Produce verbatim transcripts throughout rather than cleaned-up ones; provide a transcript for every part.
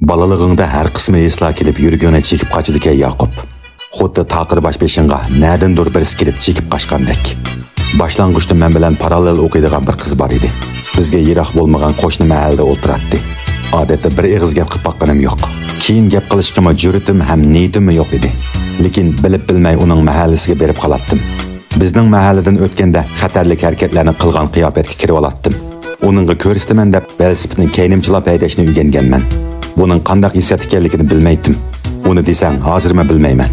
بالىلىقىڭدا ھەر قىسما ھېسلار كېلىپ يۈرىكىڭنى چېكىپ قاچىدىكەن، ياقۇپ. خۇددى تاقىر باش بېشىڭغا نەدىندۇر بىرسى كېلىپ چېكىپ قاچقاندەك. باشلانغۇچتا مەن بىلەن پاراللېل ئوقۇيدىغان بىر قىز بار ئىدى. بىزگە يىراق بولمىغان قوشنا مەھەللىدە ئولتۇراتتى. ئادەتتە بىر ئېغىز گەپ قىلىپ باققىنىم يوق. كېيىن گەپ قىلىشقىمۇ جۈرئىتىم ھەم نىيىتىممۇ يوق ئىدى. لېكىن بىلىپ-بىلمەي ئۇنىڭ مەھەللىسىگە بېرىپ قالاتتىم. بىزنىڭ مەھەللىدىن ئۆتكەندە خەتەرلىك ھەرىكەتلەرنى قىلغان قىياپەتكە كىرىۋالاتتىم. ئۇنىڭغا كۆرسىتىمەن دەپ، ۋېلىسىپىتنى كەينىمچىلاپ ھەيدەشنى ئۆگەنگەنمەن. بۇنىڭ قانداق ھېسسىيات ئىكەنلىكىنى بىلمەيتتىم. ئۇنى دېسەڭ، ھازىرمۇ بىلمەيمەن.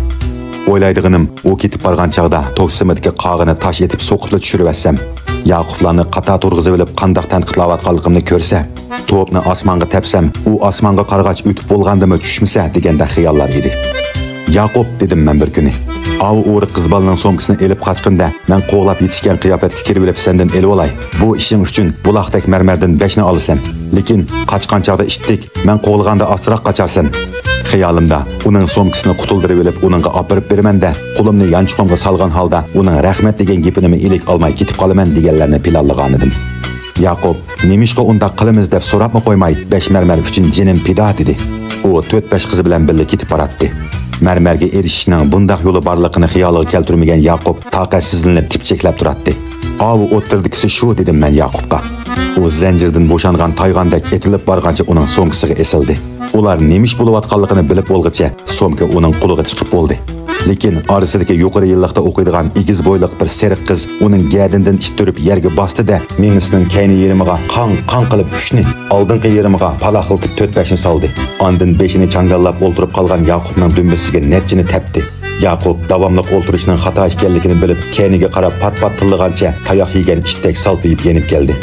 ئويلايدىغىنىم، ئۇ كېتىپ بارغان چاغدا توك سىمىدىكى قاغىنى تاش ئېتىپ سوقۇپلا چۈشۈرۈۋەتسەم، ياقۇپلارنى قاتار تۇرغۇزۇۋېلىپ قانداق تەنقىدلەۋاتقانلىقىمنى كۆرسە، توپنى ئاسمانغا تەپسەم، ئۇ ئاسمانغا قارىغاچ ئۆتۈپ بولغاندىمۇ چۈشمىسە دېگەندەك خىياللار ئىدى. ياقۇپ، دېدىم مەن بىر كۈنى، ئاۋۇ ئورۇق قىز بالىنىڭ سومكىسىنى ئېلىپ قاچقىنىدە، مەن قوغلاپ يېتىشكەن قىياپەتكە كىرىۋېلىپ سەندىن ئېلىۋالاي. بۇ ئىشىڭ ئۈچۈن بۇلاقتەك مەرمەردىن بەشنى ئالىسەن. لېكىن قاچقان چاغدا ئىتتىك، مەن قوغلىغاندا ئاستىراق قاچارسەن. خىيالىمدا ئۇنىڭ سومكىسىنى قۇتۇلدۇرۇۋېلىپ ئۇنىڭغا ئاپىرىپ بېرىمەن-دە، قولۇمنى يانچۇقۇمغا سالغان ھالدا ئۇنىڭ رەھمەت دېگەن گېپىنىمۇ ئىلىك ئالماي كېتىپ قالىمەن دېگەنلەرنى پىلانلىغانىدىم. ياقۇپ، نېمىشقا ئۇنداق قىلىمىز دەپ سوراپمۇ قويماي، بەش مەرمەر ئۈچۈن جېنىم پىدا دېدى. ئۇ تۆت-بەش قىزى بىلەن بىللە كېتىپ باراتتى. مەرمەرگە ئېرىشىشنىڭ بۇنداق يولى بارلىقىنى خىيالىغا كەلتۈرمىگەن ياقۇپ تاقەتسىزلىنىپ تىپچەكلەپ تۇراتتى. ئاۋۇ ئوتتۇرىدىكىسى شۇ، دېدىم مەن ياقۇپقا. ئۇ زەنجىردىن بوشانغان تايغاندەك ئېتىلىپ بارغانچە ئۇنىڭ سومكىسىغا ئېسىلدى. ئۇلار نېمە ئىش بولۇۋاتقانلىقىنى بىلىپ بولغۇچە سومكا ئۇنىڭ قولىغا چىقىپ بولدى. لېكىن ئارىسىدىكى يۇقىرى يىللىقتا ئوقۇيدىغان ئېگىز بويلۇق بىر سېرىق قىز ئۇنىڭ گەدىنىدىن ئىتتۈرۈپ يەرگە باستى-دە، مېڭىسىنىڭ كەينى يېرىمىغا قاڭ-قاڭ قىلىپ ئۈچنى، ئالدىنقى يېرىمىغا پالاقلىتىپ تۆت-بەشنى سالدى. ئاندىن بېشىنى چاڭگاللاپ ئولتۇرۇپ قالغان ياقۇپنىڭ دۈمبىسىگە نەچچىنى تەپتى. ياقۇپ داۋاملىق ئولتۇرۇشنىڭ خاتا ئىكەنلىكىنى بىلىپ، كەينىگە قاراپ پات-پات تىللىغانچە تاياق يېگەن ئىتتەك سالپىيىپ يېنىپ كەلدى.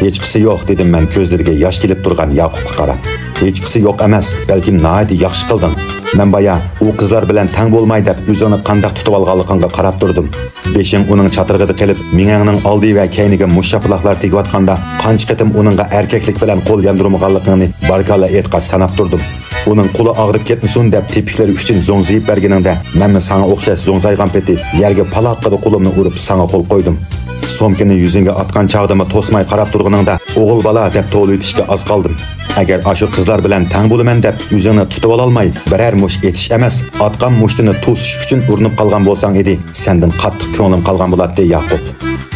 ھېچقىسى يوق، دېدىم مەن كۆزلىرىگە ياش كېلىپ تۇرغان ياقۇپقا قاراپ. ھېچقىسى يوق ئەمەس، بەلكىم ناھايىتى ياخشى قىلدىڭ. مەن بايا ئۇ قىزلار بىلەن تەڭ بولماي دەپ ئۆزۈڭنى قانداق تۇتۇۋالغانلىقىڭغا قاراپ تۇردۇم. بېشىڭ ئۇنىڭ چاتىقىدا قېلىپ، مېڭەڭنىڭ ئالدى ۋە كەينىگە مۇش شاپىلاقلار تېگىۋاتقاندا قانچە قېتىم ئۇنىڭغا ئەركەكلىك بىلەن قول ياندۇرمىغانلىقىڭنى باركاللا ئېيتقاچ ساناپ تۇردۇم. ئۇنىڭ قولى ئاغرىپ كەتمىسۇن دەپ تېپىكلىرى ئۈچۈن زوڭزىيىپ بەرگىنىڭدە، مەنمۇ ساڭا ئوخشاش زوڭزايغان پېتى يەرگە پالاققىدە قولۇمنى ئۇرۇپ ساڭا قول قويدۇم. سومكىنى يۈزۈڭگە ئاتقان چاغدىمۇ توسماي قاراپ تۇرغىنىڭدا، ئوغۇل بالا دەپ توۋلىۋېتىشكە ئاز قالدىم. ئەگەر ئاشۇ قىزلار بىلەن تەڭ بولىمەن دەپ ئۆزۈڭنى تۇتۇۋالالماي، بىرەر مۇش ئېتىش ئەمەس، ئاتقان مۇشتىنى توسۇش ئۈچۈن ئۇرۇنۇپ قالغان بولساڭ ئىدى، سەندىن قاتتىق كۆڭلۈم قالغان بولاتتى، ياقۇپ.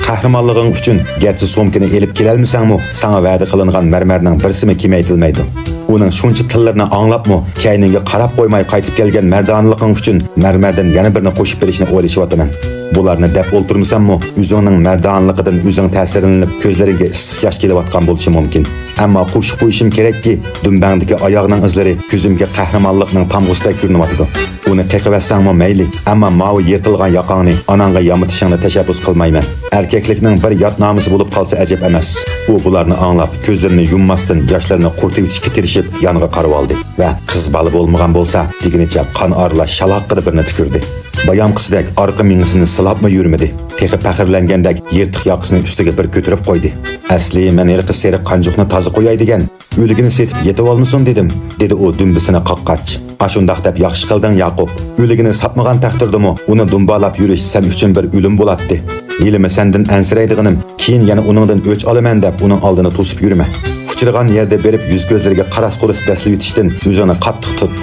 قەھرىمانلىقىڭ ئۈچۈن گەرچە سومكىنى ئېلىپ كېلەلمىسەڭمۇ، ساڭا ۋەدە قىلىنغان مەرمەرنىڭ بىرسىمۇ كېمەيتىلمەيدۇ. ئۇنىڭ شۇنچە تىللىرىنى ئاڭلاپمۇ، كەينىڭگە قاراپ قويماي قايتىپ كەلگەن مەردانىلىقىڭ ئۈچۈن مەرمەردىن يەنە بىرنى قوشۇپ بېرىشنى ئويلىشىۋاتىمەن. بۇلارنى دەپ ئولتۇرمىساممۇ، ئۆزۈڭنىڭ مەردانىلىقىدىن ئۆزۈڭ تەسىرلىنىپ، كۆزلىرىڭگە ئىسسىق ياش كېلىۋاتقان بولۇشى مۇمكىن. ئەمما قوشۇپ قويۇشۇم كېرەككى، دۈمبەڭدىكى ئاياغنىڭ ئىزلىرى كۆزۈمگە قەھرىمانلىقنىڭ تامغىسىدەك كۆرۈنۈۋاتىدۇ. ئۇنى قېقىۋەتسەڭمۇ مەيلى، ئەمما ماۋۇ يىرتىلغان ياقاڭنى ئاناڭغا يامىتىشىڭنى تەشەببۇس قىلمايمەن. ئەركەكلىكنىڭ بىر يات نامىسى بولۇپ قالسا ئەجەب ئەمەس. ئۇ بۇلارنى ئاڭلاپ، كۆزلىرىنى يۇمماستىن ياشلىرىنى قۇرۇتۇۋېتىشكە تىرىشىپ يانغا قارىۋالدى ۋە قىز بالا بولمىغان بولسا دېگىنىچە قان ئارىلاش شالاققىدە بىرنى تۈكۈردى. بايامقىسىدەك ئارقا مېڭىسىنى سىلاپمۇ يۈرمىدى. تېخى پەخىرلەنگەندەك يىرتىق ياقىسىنى ئۈستىگە بىر كۆتۈرۈپ قويدى. ئەسلى مەن ھېلىقى سېرىق قانجۇقنى تازا قوياي دېگەن، ئۆلۈكىنى سېتىپ يېتىۋالمىسۇن دېدىم، دېدى ئۇ دۈمبىسىنى قاققاچ. ئاشۇنداق دەپ ياخشى قىلدىڭ، ياقۇپ. ئۆلۈكىنى ساتمىغان تەقدىردىمۇ ئۇنى دۇمبالاپ يۈرۈش سەن ئۈچۈن بىر ئۆلۈم بولاتتى. ھېلىمۇ سەندىن ئەنسىرەيدىغىنىم، كېيىن يەنە ئۇنىڭدىن ئۆچ ئالىمەن دەپ ئۇنىڭ ئالدىنى توسۇپ يۈرمە. ئۇچرىغان يەردە بېرىپ يۈز-كۆزلىرىگە قاراس-قۇرۇس دەسسىۋېتىشتىن ئۆزۈڭنى قاتتىق تۇت.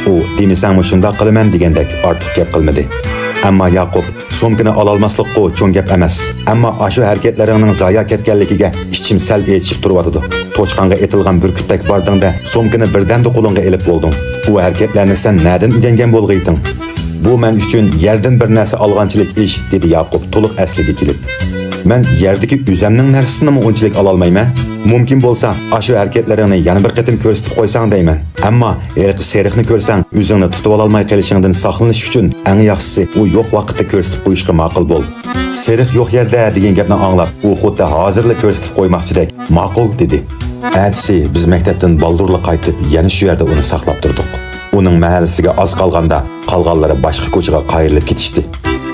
ئۇ دېمىسەڭمۇ شۇنداق قىلىمەن دېگەندەك ئارتۇق گەپ قىلمىدى. ئەمما ياقۇپ، سومكىنى ئالالماسلىققۇ چوڭ گەپ ئەمەس. ئەمما ئاشۇ ھەرىكەتلىرىڭنىڭ زايا كەتكەنلىكىگە ئىچىم سەل ئېچىشىپ تۇرۇۋاتىدۇ. توچقانغا ئېتىلغان بۈركۈتتەك باردىڭ-دە، سومكىنى بىردەمدە قولۇڭغا ئېلىپ بولدۇڭ. ئۇ ھەرىكەتلەرنى سەن نەدىن ئۆگەنگەن بولغىيتىڭ؟ بۇ مەن ئۈچۈن يەردىن بىر نەرسە ئالغانچىلىك ئىش، دېدى ياقۇپ تولۇق ئەسلىگە كېلىپ. مەن يەردىكى ئۆزەمنىڭ نەرسىسىنىمۇ ئۇنچىلىك ئالالمايمەن. مۇمكىن بولسا، ئاشۇ ھەرىكەتلىرىڭنى يەنە بىر قېتىم كۆرسىتىپ قويساڭ دەيمەن. ئەمما ھېلىقى سېرىقنى كۆرسەڭ، ئۆزۈڭنى تۇتۇۋالالماي قېلىشىڭدىن ساقلىنىش ئۈچۈن ئەڭ ياخشىسى ئۇ يوق ۋاقىتتا كۆرسىتىپ قويۇشقا ماقۇل بول. سېرىق يوق يەردە دېگەن گەپنى ئاڭلاپ، ئۇ خۇددى ھازىرلا كۆرسىتىپ قويماقچىدەك، ماقۇل، دېدى. ئەتىسى بىز مەكتەپتىن بالدۇرلا قايتىپ، يەنە شۇ يەردە ئۇنى ساقلاپ تۇردۇق. ئۇنىڭ مەھەللىسىگە ئاز قالغاندا، قالغانلىرى باشقا كوچىغا قايرىلىپ كېتىشتى.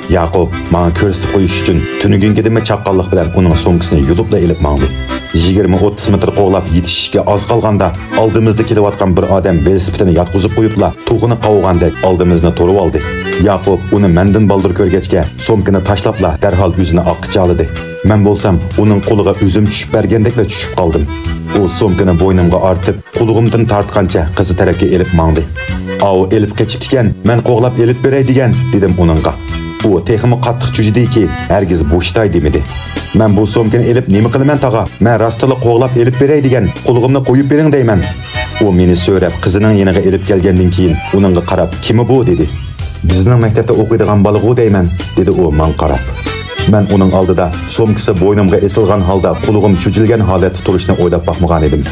ياقۇپ ماڭا كۆرسىتىپ قويۇش ئۈچۈن تۈنۈگۈنكىدىنمۇ چاققانلىق بىلەن ئۇنىڭ سومكىسىنى يۇلۇپلا ئېلىپ ماڭدى. يىگىرمە ئوتتۇز مېتىر قوغلاپ يېتىشىشكە ئاز قالغاندا، ئالدىمىزدا كېلىۋاتقان بىر ئادەم ۋېلىسىپىتىنى ياتقۇزۇپ قويۇپلا، توخۇنى قاۋىغاندەك ئالدىمىزنى تورىۋالدى. ياقۇپ ئۇنى مەندىن بالدۇر كۆرگەچكە، سومكىنى تاشلاپلا دەرھال ئۆزىنى ئاققا چالىدى. مەن بولسام ئۇنىڭ قولىغا ئۆزۈم چۈشۈپ بەرگەندەكلا چۈشۈپ قالدىم. ئۇ سومكىنى بوينۇمغا ئارتىپ، قۇلىقىمدىن تارتقانچە قىزى تەرەپكە ئېلىپ ماڭدى. «ئاۋۇ ئېلىپ قېچىپتىكەن، مەن قوغلاپ ئېلىپ بېرەي دېگەن» دېدىم ئۇنىڭغا. ئۇ تېخىمۇ قاتتىق چۈجىدىكى، ھەرگىز بوشىتاي دېمىدى. «مەن بۇ سومكىنى ئېلىپ نېمە قىلىمەن تاغا؟ مەن راستتىنلا قوغلاپ ئېلىپ بېرەي دېگەن، قۇلىقىمنى قويۇپ بېرىڭ دەيمەن.» ئۇ مېنى سۆرەپ قىزىنىڭ يېنىغا ئېلىپ كەلگەندىن كېيىن ئۇنىڭغا قاراپ، «كىمى بۇ؟» دېدى. «بىزنىڭ مەكتەپتە ئوقۇيدىغان بالىغۇ دەيمەن» دېدى ئۇ ماڭا قاراپ. مەن ئۇنىڭ ئالدىدا سومكىسى بوينۇمغا ئېسىلغان ھالدا قۇلىقىم چۈجىلگەن ھالەتتە تۇرۇشنى ئويلاپ باقمىغان ئىدىم.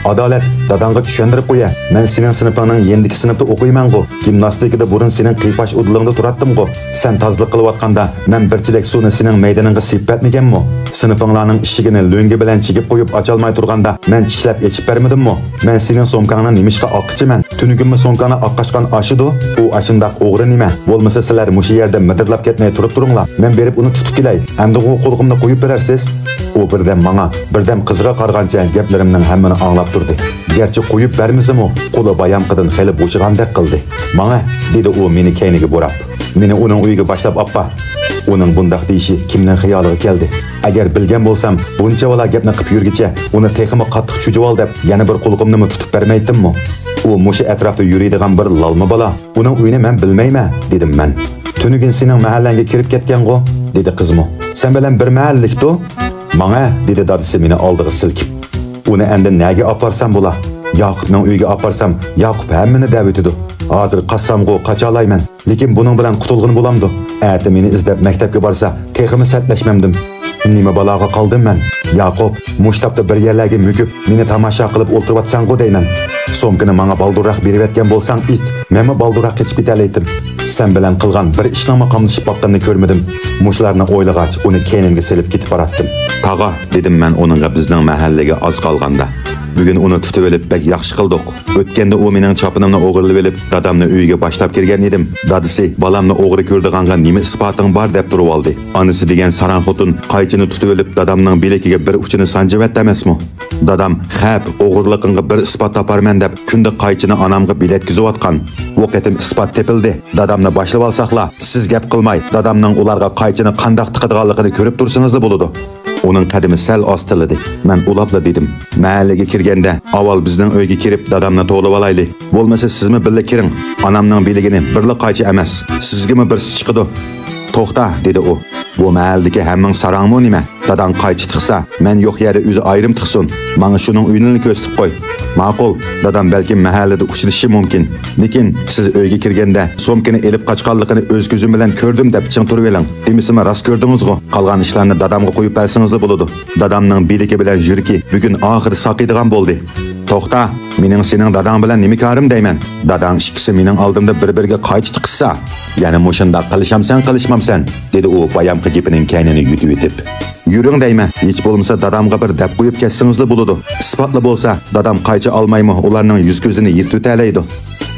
«ئادالەت، داداڭغا چۈشەندۈرۈپ قويە، مەن سېنىڭ سىنىپىڭنىڭ يېنىدىكى سىنىپتا ئوقۇيمەنغۇ، گىمناستىكىدا بۇرۇن سېنىڭ قىيپاش ئۇدۇلۇڭدا تۇراتتىمغۇ، سەن تازىلىق قىلىۋاتقاندا مەن بىر چېلەك سۇنى سېنىڭ مەيدىنىڭغا سېپىپ بەرمىگەنمۇ؟ سىنىپىڭلارنىڭ ئىشىكىنى لۆڭگە بىلەن چېكىپ قويۇپ ئاچالماي تۇرغاندا مەن چىشلەپ ئېچىپ بەرمىدىممۇ؟ مەن سېنىڭ سومكاڭنى نېمىشقا ئاققىچىمەن؟ تۈنۈگۈنمۇ سومكاڭنى ئاققاچقان ئاشىدۇ؟ ئۇ ئاشۇنداق ئوغرى نېمە؟ بولمىسا سىلەر مۇشۇ يەردە مىدىرلاپ كەتمەي تۇرۇپ تۇرۇڭلار، مەن بېرىپ ئۇنى تۇتۇپ كېلەي، ئەمدىغۇ قۇلىقىمنى قويۇپ بېرەرسىز.» ئۇ بىردەم ماڭا، بىردەم قىزىغا قارىغانچە گەپلىرىمنىڭ ھەممىنى ئاڭلاپ تۇردى. گەرچە قويۇپ بەرمىسىمۇ، قولى بايامقىدىن خېلى بوشىغاندەك قىلدى. «ماڭە» دېدى ئۇ مېنى كەينىگە بۇراپ. «مېنى ئۇنىڭ ئۆيىگە باشلاپ ئاپپا.» ئۇنىڭ بۇنداق دېيىشى كىمنىڭ خىيالىغا كەلدى؟ ئەگەر بىلگەن بولسام، بۇنچىۋالا گەپنى قىپ يۈرگىچە ئۇنى تېخىمۇ قاتتىق چۈجىۋال دەپ يەنە بىر قۇلىقىمنىمۇ تۇتۇپ بەرمەيتتىممۇ؟ ئۇ مۇشۇ ئەتراپتا يۈرىدىغان بىر لالما بالا. «ئۇنىڭ ئۆيىنى مەن بىلمەيمەن» دېدىم مەن. «تۈنۈگۈن سېنىڭ مەھەللەڭگە كىرىپ كەتكەنغۇ؟» دېدى قىزمۇ. «سەن بىلەن بىر مەھەللىكتۇ؟» «ماڭە» دېدى دادىسى مېنى ئالدىغا سىلكىپ. «ئۇنى ئەمدى نەگە ئاپارسام بولا؟ ياقۇپنىڭ ئۆيىگە ئاپارسام، ياقۇپ ھەممىنى دەۋېتىدۇ. ھازىر قاچسامغۇ قاچالايمەن. لېكىن بۇنىڭ بىلەن قۇتۇلغىلى بولامدۇ؟ ئەتە مېنى ئىزدەپ مەكتەپكە بارسا، تېخىمۇ سەتلەشمەمدىم. نېمە بالاغا قالدىم مەن؟ ياقۇپ، مۇشۇ تاپتا بىر يەرلەرگە مۆكۈپ، مېنى تاماشا قىلىپ ئولتۇرۇۋاتساڭغۇ دەيمەن. سومكىنى ماڭا بالدۇرراق بېرىۋەتكەن بولساڭ ئېيت، مەنمۇ بالدۇرراق قېچىپ كېتەلەيتتىم. سەن بىلەن قىلغان بىر ئىشنىڭمۇ قاملىشىپ باققىنىنى كۆرمىدىم.» مۇشۇلارنى ئويلىغاچ، ئۇنى كەينىمگە سېلىپ كېتىپ باراتتىم. «تاغا» دېدىم مەن ئۇنىڭغا بىزنىڭ مەھەللىگە ئاز قالغاندا. «بۈگۈن ئۇنى تۇتۇۋېلىپ بەك ياخشى قىلدۇق. ئۆتكەندە ئۇ مېنىڭ چاپىنىمنى ئوغرىلىۋېلىپ، دادامنى ئۆيىگە باشلاپ كىرگەن ئىدىم. دادىسى، بالامنى ئوغرى كۆرىدىغانغا نېمە ئىسپاتىڭ بار دەپ تۇرۇۋالدى. ئانىسى دېگەن ساراڭ خوتۇن قايچىنى تۇتۇۋېلىپ، دادامنىڭ بىلىكىگە بىر ئۇچىنى سانجىۋەتتى ئەمەسمۇ؟ دادام، خەپ، ئوغرىلىقىڭغا بىر ئىسپات تاپارمەن دەپ، كۈندە قايچىنى ئانامغا بېلەتكۈزۈۋاتقان. بۇ قېتىم ئىسپات تېپىلدى. دادامنى باشلىۋالساقلا، سىز گەپ قىلماي، دادامنىڭ ئۇلارغا قايچىنى قانداق تىقىدىغانلىقىنى كۆرۈپ تۇرسىڭىزلا بولىدۇ.» ئۇنىڭ قەدىمى سەل ئاستىلىدى. مەن ئۇلاپلا دېدىم، «مەھەللىگە كىرگەندە ئاۋۋال بىزنىڭ ئۆيگە كىرىپ دادامنى توۋلىۋالايلى. بولمىسا سىزمۇ بىللە كىرىڭ. ئانامنىڭ بىلىكىنى بىرلا قايچا ئەمەس، سىزگىمۇ بىرسى چىقىدۇ.» «توختا» دېدى ئۇ. «بۇ مەھەللىدىكى ھەممىڭ ساراڭمۇ نېمە؟ داداڭ قايچا تىقسا، مەن يوق يەردە ئۆزى ئايرىم تىقسۇن. ماڭا شۇنىڭ ئۆيىنىلا كۆرسىتىپ قوي.» «ماقۇل، دادام بەلكىم مەھەللىدە ئۇچرىشىشى مۇمكىن. لېكىن سىز ئۆيگە كىرگەندە سومكىنى ئېلىپ قاچقانلىقىنى ئۆز كۆزۈم بىلەن كۆردۈم دەپ چىڭ تۇرۇۋېلىڭ. دېمىسىمۇ راست كۆردىڭىزغۇ؟ قالغان ئىشلارنى دادامغا قويۇپ بەرسىڭىزلا بولىدۇ. دادامنىڭ بىلىكى بىلەن يۈرىكى بۈگۈن ئاخىرى ساقىيدىغان بولدى.» «توختا، مېنىڭ سېنىڭ داداڭ بىلەن نېمە كارىم دەيمەن؟ داداڭ ئىككىسى مېنىڭ ئالدىمدا بىر-بىرىگە قايچا تىقىشسا، يەنە مۇشۇنداق قىلىشامسەن، قىلىشمامسەن؟» دېدى ئۇ بايامقى گېپىنىڭ كەينىنى يۈدۈۋېتىپ. «يۈرۈڭ دەيمەن، ھېچ بولمىسا دادامغا بىر دەپ قويۇپ كەتسىڭىزلا بولىدۇ. ئىسپاتلا بولسا، دادام قايچا ئالمايمۇ ئۇلارنىڭ يۈز-كۆزىنى يىرتىۋېتەلەيدۇ.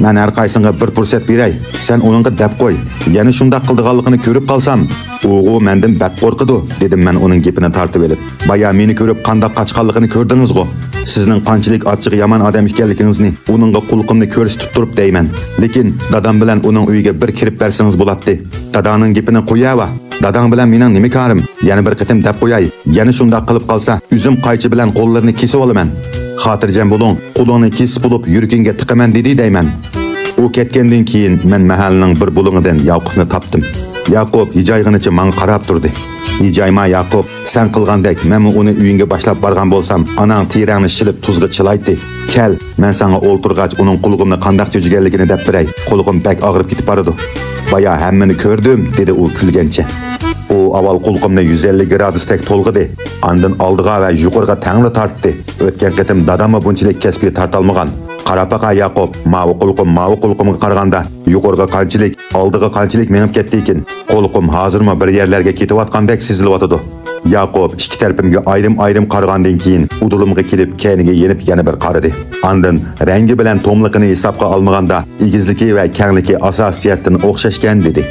مەن ھەرقايسىڭغا بىر پۇرسەت بېرەي، سەن ئۇنىڭغا دەپ قوي، يەنە شۇنداق قىلىدىغانلىقىنى كۆرۈپ قالسام.» «ئۇغۇ مەندىن بەك قورقىدۇ»، دېدىم مەن ئۇنىڭ گېپىنى تارتىۋېلىپ. «بايا مېنى كۆرۈپ قانداق قاچقانلىقىنى كۆردىڭىزغۇ؟ سىزنىڭ قانچىلىك ئاچچىقى يامان ئادەم ئىكەنلىكىڭىزنى ئۇنىڭغا قۇلىقىمنى كۆرسىتىپ تۇرۇپ دەيمەن. لېكىن دادام بىلەن ئۇنىڭ ئۆيىگە بىر كىرىپ بەرسىڭىز بولاتتى.» «داداڭنىڭ گېپىنى قويۇۋەر. داداڭ بىلەن مېنىڭ نېمە كارىم؟ يەنە بىر قېتىم دەپ قوياي، يەنە شۇنداق قىلىپ قالسا، ئۆزۈم قايچا بىلەن قوللىرىنى كېسىۋالىمەن. خاتىرجەم بولۇڭ، قولۇڭنى كېسىپ بولۇپ يۈرىكىڭگە تىقىمەن دېدى دەيمەن.» ئۇ كەتكەندىن كېيىن مەن مەھەللىنىڭ بىر بۇلۇڭىدىن ياقۇپنى تاپتىم. ياقۇپ ھىجايغىنىچە ماڭا قاراپ تۇردى. «ھىجايما ياقۇپ، سەن قىلغاندەك مەنمۇ ئۇنى ئۆيۈڭگە باشلاپ بارغان بولسام، ئاناڭ تېرەڭنى شىلىپ تۇزغا چىلايتتى. كەل، مەن ساڭا ئولتۇرغاچ ئۇنىڭ قۇلىقىمنى قانداق چۈجىگەنلىكىنى دەپ بېرەي. قۇلىقىم بەك ئاغرىپ كېتىپ بارىدۇ.» «بايا ھەممىنى كۆردۈم»، دېدى ئۇ كۈلگەنچە. ئۇ ئاۋۋال قۇلىقىمنى يۈز ئەللىك گرادۇستەك تولغىدى، ئاندىن ئالدىغا ۋە يۇقىرىغا تەڭلا تارتتى. ئۆتكەن قېتىم داداممۇ بۇنچىلىك كەسپىي تارتالمىغان. «قاراپ باقاي ياقۇپ، ماۋۇ قۇلىقىم ماۋۇ قۇلىقىمغا قارىغاندا يۇقىرىغا قانچىلىك، ئالدىغا قانچىلىك مېڭىپ كەتتىكىن. قۇلىقىم ھازىرمۇ بىر يەرلەرگە كېتىۋاتقاندەك سېزىلىۋاتىدۇ.» ياقۇپ ئىككى تەرىپىمگە ئايرىم-ئايرىم قارىغاندىن كېيىن ئۇدۇلۇمغا كېلىپ كەينىگە يېنىپ يەنە بىر قارىدى. ئاندىن رەڭگى بىلەن توملۇقىنى ھېسابقا ئالمىغاندا ئېگىزلىكى ۋە كەڭلىكى ئاساسىي جەھەتتىن ئوخشاشكەن دېدى.